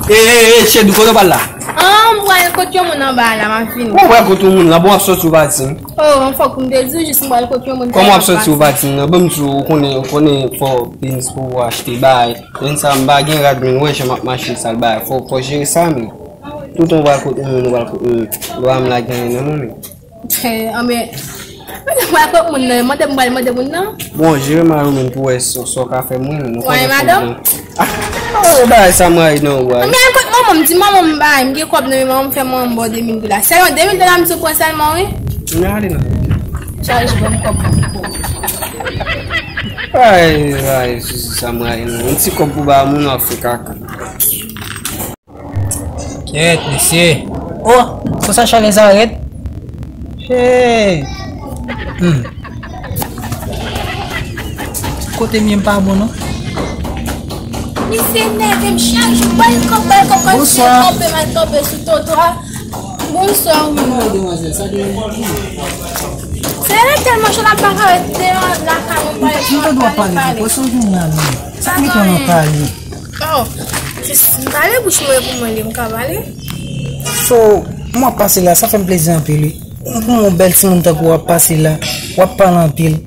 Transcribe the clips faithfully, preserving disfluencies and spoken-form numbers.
E, e, e, cheri, kote w pral la? Ah, m pral kot yon moun anba la, m ap vini. Ou pral kot yon moun la, bon, w ap soti ou pa di m. Oh, fòk m te di w, jis m pral kot yon moun. Kòman w ap soti ou pa di m nan? Ban m di w, ou konnen, ou konnen fò biznis pou w achte bagay. Menm sa, m pa gen rad, men w wè jan m ap mache sal bagay. Fò, fò jere sa, men. Toutan w pral kot yon moun, ou pral kot yon moun. Dwa m la genyen nan men. Anben, mwen mwen kot moun nan, mande m pral mande moun nan. Bon, jere mari w menm pou wè sa sa w ka fè mwen. Nou konnen madanm? Ah, oh, bagay sa mari nan ou a. Anben, kot manman m, di manman m bay, m gen kòb nan men manman m, fè manman m ba w de mil dola. Se yon de mil dola m sou pran sèlman, wi. N ale non. Chaje ban m kòb pou ou. Ay, ay, Jezi, sa mari nan. Yon ti kòb pou ba moun ap fè kaka. Kèt, mesye. Oh, konsa chalè sa rèd. Hey. Hmm. Kote m ye m pa bon non. Misye nève m chak jou, bay kòb, bay kòb, kòm si l kanpe, mal kanpe sou twotwa. Bonswa, wi. Kòman demwazèl? Sa deranj ou? Se lè tèlman cho l ap parèt deyò lakay mwen, parèt m ap pale, pale. Sa mete w nan pale. Oh, jis m pale bouch mwen pou mwen li, m ka pale. So, m ap pase la, sa fè m plezi anpil, wi. Ou pou yon bèl timoun tankou w ap pase la, w ap pale anpil.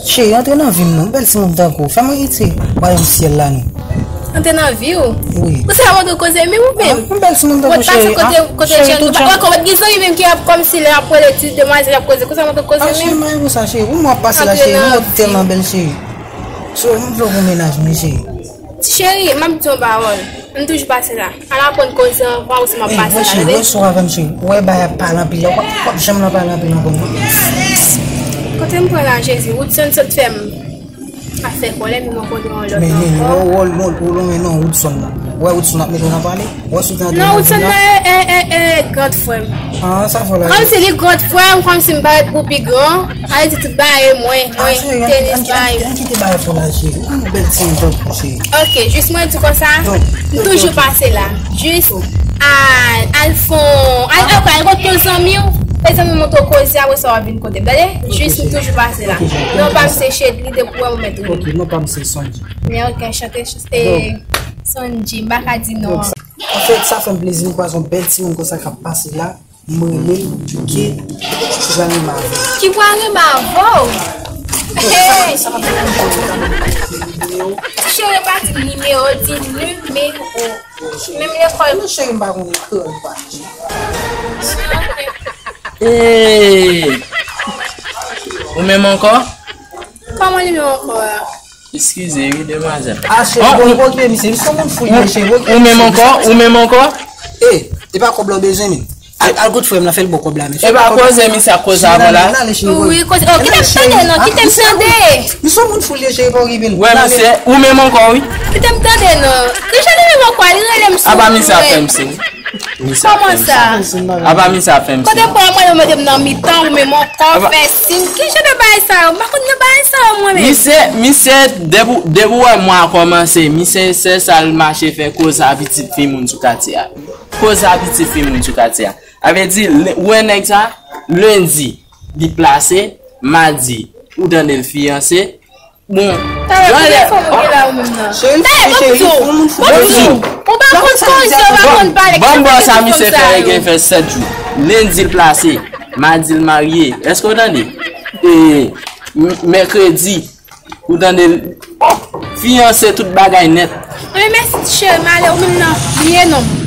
Cheri, antre nan vi m non, bèl timoun tankou w. Fè m erite wayòm syèl la non. Antre nan vi w? Wi. Ou sa montre koze menm ou menm? Ah, yon bèl timoun tankou w, cheri. Kote, kote, cheri, tout jan. Ou pa konprann, gen zanmi menm ki ap kòmsi lè ap rele ti demwazèl ap koze, konsa montre koze menm. Ah, cheri, m pa renmen sa, cheri. Ou m ap pase la, cheri. Ou tèlman bèl, cheri. So, m vle w pou mennaj mwen, cheri. Ti cheri, m ap di yon pawòl. M toujou pase la. Al aprann koze anvan ou si m ap pase la, tande? Hey, wè cheri, wè sou avè m, cheri. Ou wè bagay ap pale anpil la, w p ap, w p ap janm nan pale anpil ankò non. Kote m pran la, Jezi? Woodson sot fè m ap fè kòlè, men mwen konnen yon lòt ankò. Men, men, ou, ou, ou, ou lonmen non, Woodson nan. Ou wè Woodson ap mete w nan pale? Ou wè si w te antre nan vi m nan? Non, Woodson nan e, e, e, e, grand frè m. Ah, sa fò la. Kòmsi li grand frè m, kòmsi m parèt pou pi gran. Sa vle di tout bagay e mwen, mwen, tenis bagay. Ann kite bagay pou la, cheri. Ou konn bèl ti yon tankou, cheri. Ok, jis mwen di konsa, m toujou pase la. Jis al, al fon, al, al, al kot yon zanmi w, fè zanmi w montre w koze, apre sa w ap vin kote m, tande? Jis m toujou pase la. Non pa m se Chedly, depi w wè m ou mèt rele. Ok, non pa m se Sonji. Men ok, chante, e, Sonji, m pa ka di non an. Anfèt, sa fè m plezi, m kwaze yon bèl timoun konsa k ap pase la. M rele l, ki pral renmen avè w. Ki pral renmen avè w? Hey! Cheri, pa di nimewo, di nimewo. Menm lekòl. Non, cheri, m pa konn ekri, m pa. Hey! Ou menm ankò? Kòman li menm ankò a? Eskize wi, demwazèl. Ah, cheri, bon, ok, misye, misye yon moun fou li ye, cheri, ok. Ou menm ankò? Ou menm ankò? Eh, e pa kòb la w bezwen, men. Al, al kot frè m nan, fè l ba w kòb la, men. E pa koze misye ap koze avè w la? Wi, koze. Oh, kite m tande, non, kite m tande. Misye yon moun fou li ye, cheri, pa okipe l. Wè, misye, ou menm ankò, wi. Kite m tande, non. Kijan li menm ankò, li rele m sou. Apa misye ap fè m siy? Kòman sa? Apa misye ap fè m siy? Kote pran mwen, yo mete m nan mitan, ou menm ankò fè siy. Ki jan de bagay sa yo? M pa konn nan bagay sa yo, mwen menm. Misye, misye, depi, depi w wè mwa a kòmanse, misye se sa l mache fè koze a pitit fi moun sou katye a. Koze a pitit fi moun sou katye a. Sa vle di, le-, ou wè nèg sa, lendi, li plase, madi, ou tande l fiyanse, Bon. Talè, konbyen fanm ou gen la ou menm nan? Talè, ban m di w, ban m di w. Ou pa konn koze, ou pa konn pale. Ban m ba w sa misye fè, gen fè sèt jou. Lendi l plase, madi l marye. Èske w tande? E, m-, mèkredi, ou tande l fiyanse, tout bagay nèt. Anben mèsi ti cheri, m ale, ou menm nan, bliye non m.